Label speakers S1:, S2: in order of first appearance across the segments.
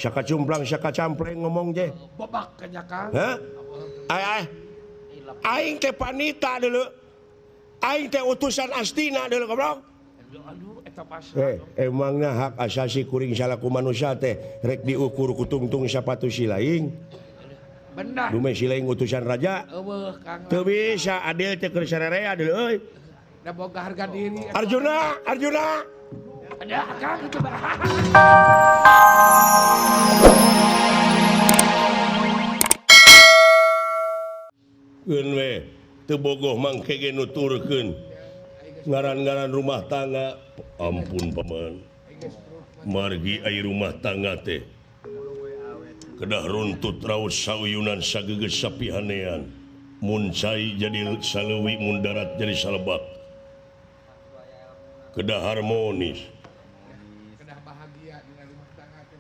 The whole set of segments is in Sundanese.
S1: Saka cumplang saka campleng ngomong teh.
S2: Bobak kanya Kang.
S1: Hah? Ai ai. Aing teh panita dulu. Aing teh utusan Astina dulu goblok.
S2: Aduh eta pas.
S1: Emangna hak asasi kuring salaku manusia teh rek diukur ku tungtung sapatu si laing.
S2: Benar.
S1: Dume si laing utusan raja.
S2: Eueuh Kang.
S1: Teu bisa adil teh keur sarerea dulu euy.
S2: Da boga harga diri.
S1: Arjuna, Arjuna.
S2: Ada Kang itu.
S1: Keun we teu bogoh mangke ge nuturkeun ngaran-ngaran rumah tangga. Ampun paman. Margi ai rumah tangga teh kedah runtut raos sauyunan sagegeus sapihanean. Mun cai jadi saleuwi, mun darat jadi salebak. Kedah harmonis.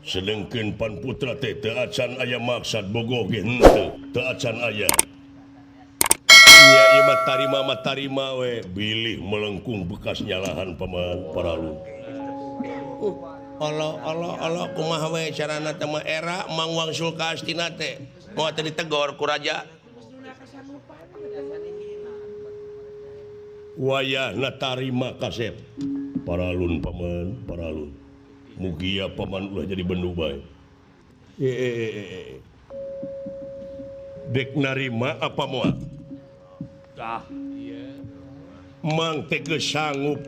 S1: Sedengkeun pan putra teh teu acan aya maksad bogoh ge henteu, teu acan aya. Nya ieu mah tarima mah tarima we, bilih melengkung bekas nyalahan paman paralun. Allah Allah Allah kumaha we carana teh mah era Mang Wangsul ka Astina teh. Moal teh ditegor ku raja. Wayahna tarima kasep. Paralun paman, paralun. Mugia paman ulah jadi bendu bae. Dek narima apa moal?
S2: Tah, ieu.
S1: Mang teh geus sanggup.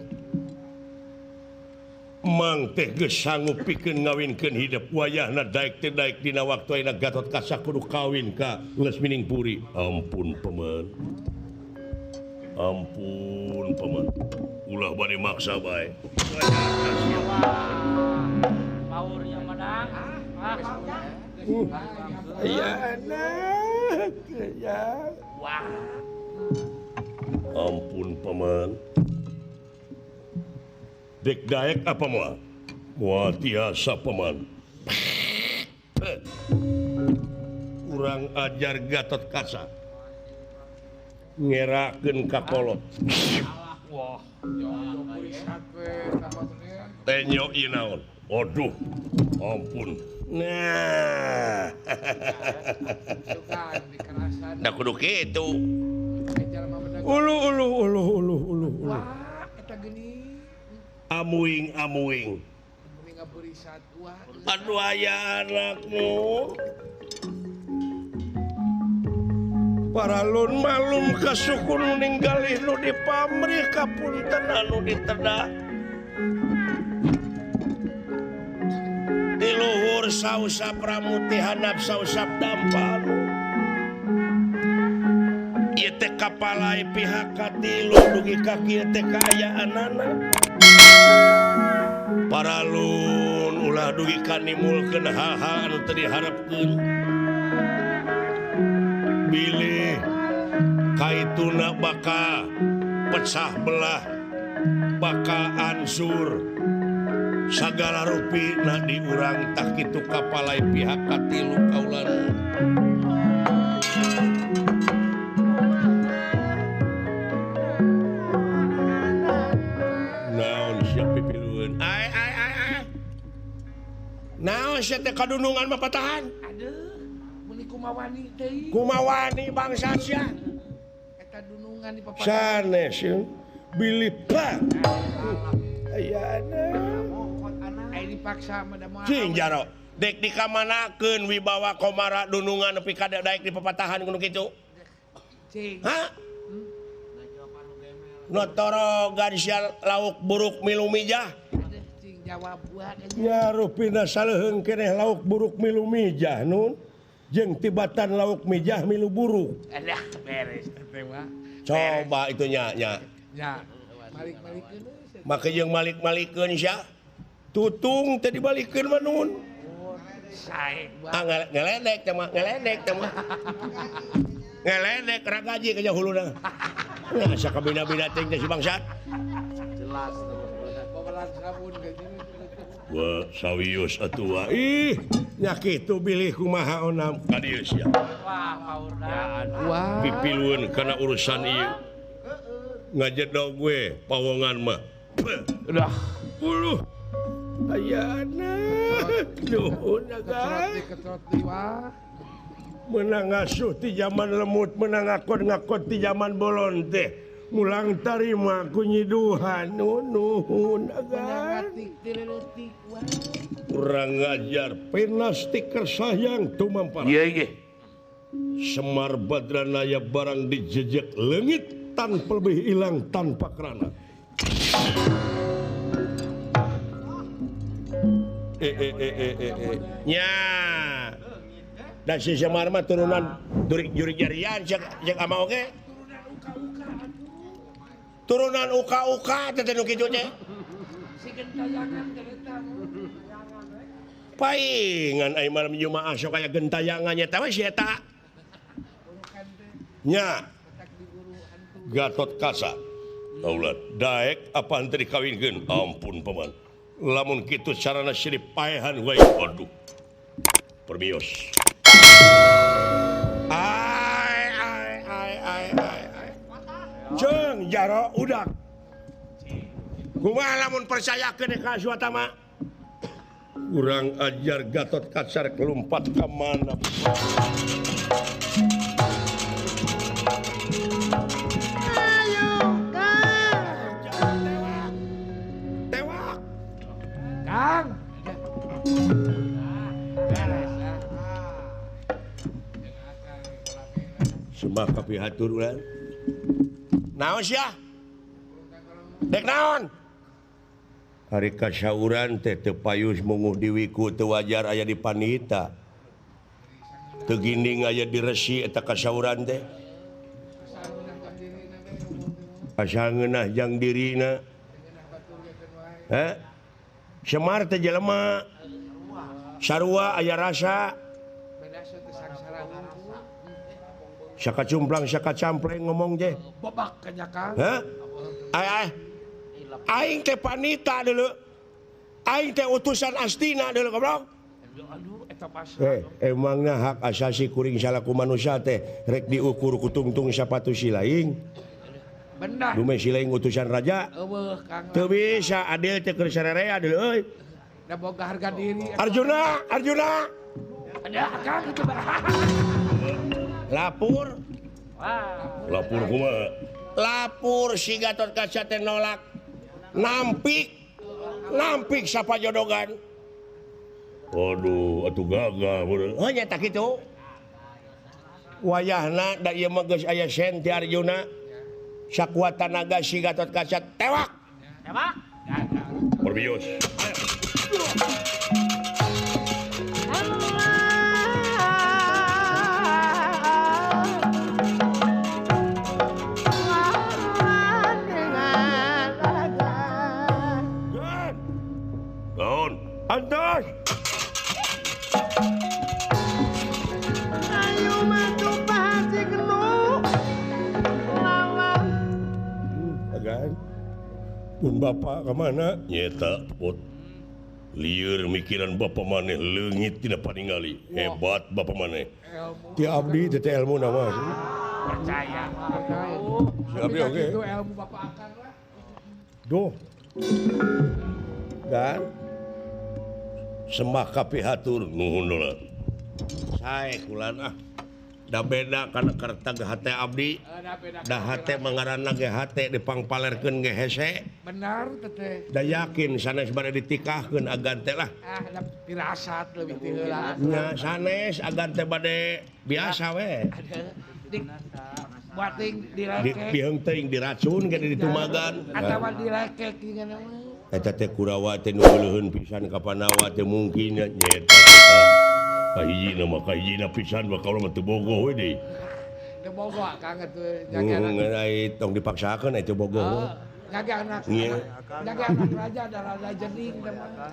S1: Mang teh geus sanggup pikeun ngawinkeun hidup wayahna daek teh daek dina waktu ayeuna Gatot Kaca kudu kawin ka Lesmining Puri. Ampun paman. Ampun paman. Ulah bade maksa bae.
S3: Paurnya menang.
S1: Ya anak, ya.
S2: Wah.
S1: Ampun paman. Dek daek apa moal? Moal tiasa paman. Kurang ajar Gatot Kaca. Ngerakeun ka kolot.
S2: Wah,
S1: tenyo ieu naon? Aduh, ampun. Nah. Da kudu kitu. Ulu ulu ulu ulu ulu ulu.
S2: Wah, eta geuning.
S1: Amuing amuing. Aduh aya anakmu. Paralun malum kasukun ninggalih nu dipamrih kapunten anu ditedah. Di luhur sausap ramuti handap sausap dampanu. Ieu teh kapalai pihak katilu dugi ka kieu teh kaayaanana. Paralun ulah dugi ka nimulkeun hal-hal anu teu diharepkeun. Bilih kaituna bakal pecah belah, bakal ansur sagala rupi na diurang tak kitu kapalai pihak katilu kaulan. Naon sia pipilueun? Ai ai ai ai. Naon sia teh kadunungan mah patahan?
S2: Aduh. Kumawani deui.
S1: Kumawani bangsa sia.
S2: Eta dunungan di papatahan.
S1: Sanes yeun. Bilih pak. Ayana.
S2: Ai dipaksa mah da moal.
S1: Cing jaro. Dek dikamanakeun wibawa komara dunungan nepi ka daek di papatahan kudu kitu.
S2: Cing.
S1: Hah? Notorogan sia lauk buruk milu mijah.
S2: Cing jawab buat.
S1: Nya rupina saleuheung keneh lauk buruk milu mijah nun. Jeung tibatan lauk mijah milu buruk.
S2: Alah beres teh mah.
S1: Coba itu nya nya.
S2: Nya. Malik-malikeun.
S1: Make jeung malik-malikeun sia. Tutung teh dibalikeun mah nun.
S2: Sae.
S1: Ah ngeledek teh mah, ngeledek teh mah. Ngeledek ragaji ka huluna. Nah, sakabina-bina teh si bangsat.
S2: Jelas babalan sabun gaji.
S1: Wah, sawios atuh. Ih, nya kitu bilih kumaha onam ka dieu sia.
S3: Wah, paurna.
S2: Wah.
S1: Pipilueun kana urusan ieu. Ngajedog we pawongan mah.
S2: Udah.
S1: Uluh. Ayana nuhun agan. Menang ngasuh ti zaman lemut, menang ngakon-ngakon ti zaman bolon teh. Mulang tarima ku nyiduhan nuhun agan. Kurang ajar penasti kersayang tumampara. Iya iya. Semar Badranaya barang dijejek leungit tanpa lebih hilang tanpa kerana. Nya. Dan si Semar mah turunan jurik jarian cek ama oge. Turunan uka-uka teh nu kitu teh.
S2: Si gentayangan teh.
S1: Paingan ai malam Jumaah sok aya gentayangan nya teh we si eta. Nya. Gatot Kaca. Daulat daek apa henteu dikawinkeun? Ampun paman. Lamun kitu carana sirip paehan wae. Waduh. Permios. Ai ai ai ai ai. Jeung jaro udak. Kumaha lamun percayakeun ka Aswatama? Kurang ajar Gatot Kaca kelumpat ka mana?
S4: Ayo, Kang.
S1: Tewak.
S2: Kang. Beres ah.
S1: Sembah kapihatur ulah. Naon sia? Dek naon? Hari kasauran teh teu payus munguh diwiku teu wajar aya di panita. Teu ginding aya di resi eta kasauran teh. Asa ngeunah jang dirina. Heh? Semar teh jelema. Sarua aya rasa. Sakacumplang sakacampleng ngomong teh.
S2: Bobak kanya Kang.
S1: Heh? Ai ai. Aing teh panita dulu. Aing teh utusan Astina dulu goblok.
S2: Aduh eta pas.
S1: Emangna hak asasi kuring salaku manusia teh rek diukur ku tungtung sapatu si laing.
S2: Benar.
S1: Dume si laing utusan raja.
S2: Eueuh Kang.
S1: Teu bisa adil teh keur sarerea dulu euy.
S2: Da boga harga diri.
S1: Arjuna, Arjuna.
S2: Ada Kang itu.
S1: Lapor.
S3: Wah.
S1: Lapor kumaha? Lapor si Gatot Kaca teh nolak. Nampik, nampik sapa jodogan. Waduh, atuh gagah. Oh nya tak kitu. Wayahna da ieu mah geus aya sen ti Arjuna. Sakuat tanaga si Gatot Kaca tewak.
S3: Tewak.
S1: Perbios. Antos.
S4: Ayo mantu pasti kenu. Lawan.
S1: Agan. Pun bapak ka mana? Nyeta pot. Lieur mikiran bapak maneh leungit tina paningali. Hebat bapak maneh. Ti abdi teh ilmu nama.
S2: Percaya.
S1: Si abdi oge.
S2: Itu ilmu bapak akang lah.
S1: Duh. Dan sembah kapihatur nuhun dolar. Sae kulan ah. Da beda kana kerta ge hate abdi. Da hate mangaranna ge hate dipangpalerkeun ge hese.
S2: Benar teteh.
S1: Da yakin sanes bade ditikahkeun agan teh lah.
S2: Ah, da pirasat leuwih ti heula.
S1: Nya sanes agan teh bade biasa we.
S2: Buating dilekek.
S1: Biheung teuing diracun ge ditumagan.
S2: Atawa dilekek jeung mah.
S1: Eta teh Kurawa teh nu leuheun pisan ka Pandawa teh mungkin nya nyeta eta. Kahijina mah kahijina pisan bakal mah teu bogoh we deui.
S2: Teu bogoh Kang atuh jaga
S1: anak. Tong dipaksakeun atuh bogoh.
S2: Jaga anak. Jaga anak raja da raja jening teh mah.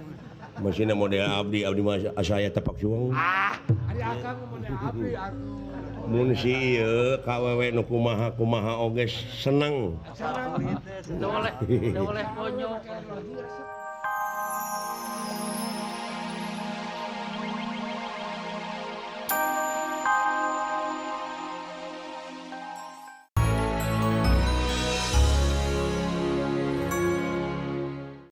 S1: Masina model abdi abdi mah asa aya tapak suang.
S2: Ah, ari akang model abdi atuh.
S1: Mun si ieu ka wewe nu kumaha kumaha oge seneng.
S3: Teu oleh konyol.